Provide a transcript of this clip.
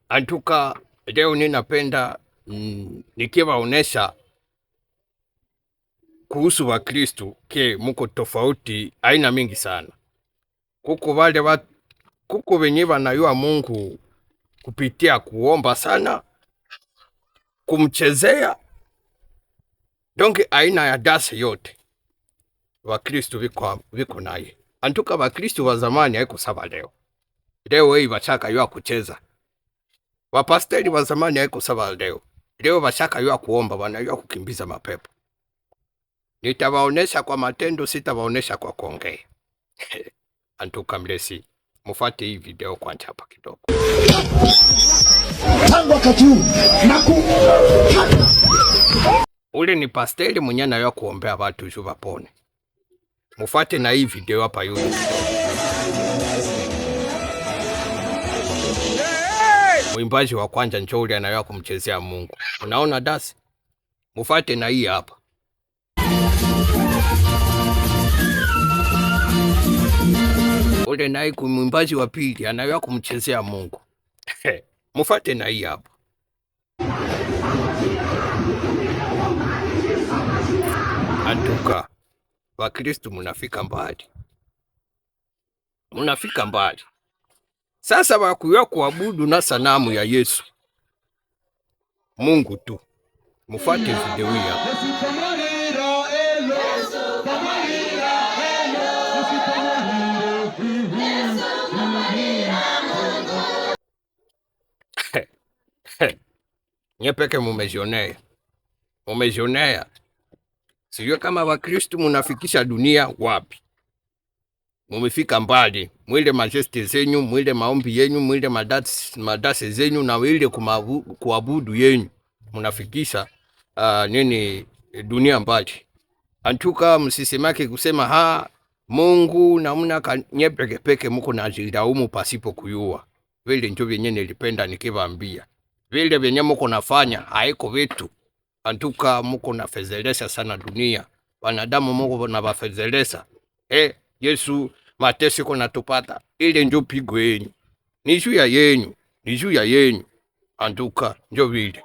Antuka leo ninapenda nikiwaonesha kuhusu Wakristu que muko tofauti aina mingi sana. Kuko wale kuko wenye wanayua Mungu kupitia kuomba sana, kumchezea, donc aina ya danse yote Wakristu viko naye. Antuka Wakristu wa zamani haiko sawa leo. Leo hii bashaka yua kucheza. Wapasteri wa zamani haiko sawa leo. Leo bashaka yua kuomba, wanayua kukimbiza mapepo. Nitawaonesha kwa matendo, sitawaonesha kwa kuongea. Antuka mlesi, mufate hii video kwanza hapa kidogo. Tangu wakati huu na Ule ni pasteri mwenye anayua kuombea watu juu wapone. Mufate na hii video hapa yule. Mwimbaji wa kwanza njo ule anayua kumchezea Mungu. Unaona dasi? Mufate na hii hapa. Ule naye mwimbaji wa pili anayua kumchezea Mungu. Mufate na hii hapa. Antuka Wakristu munafika mbali, munafika mbali. Sasa wakuya kuabudu na sanamu ya Yesu Mungu tu. Mufate video hii hapa. Nye peke mumejionea, mumejionea. Sijue kama Wakristu munafikisha dunia wapi. Mumefika mbali, mwile majeste zenyu, mwile maombi yenyu, mwile madase zenyu na mwile kuabudu yenyu. Munafikisha nini dunia mbali. Antuka msisemake kusema ha Mungu namna nye peke peke muko na jilaumu pasipo kuyua. Vile njo vyenye nilipenda nikiwaambia. Vile vyenye muko nafanya haiko vitu. Antuka muko nafezelesha sana dunia. Wanadamu muko na bafezelesha. Yesu mateso iko natupata. Ile njo pigo yenyu. Ni juu ya yenyu. Ni juu ya yenyu. Antuka njo vile.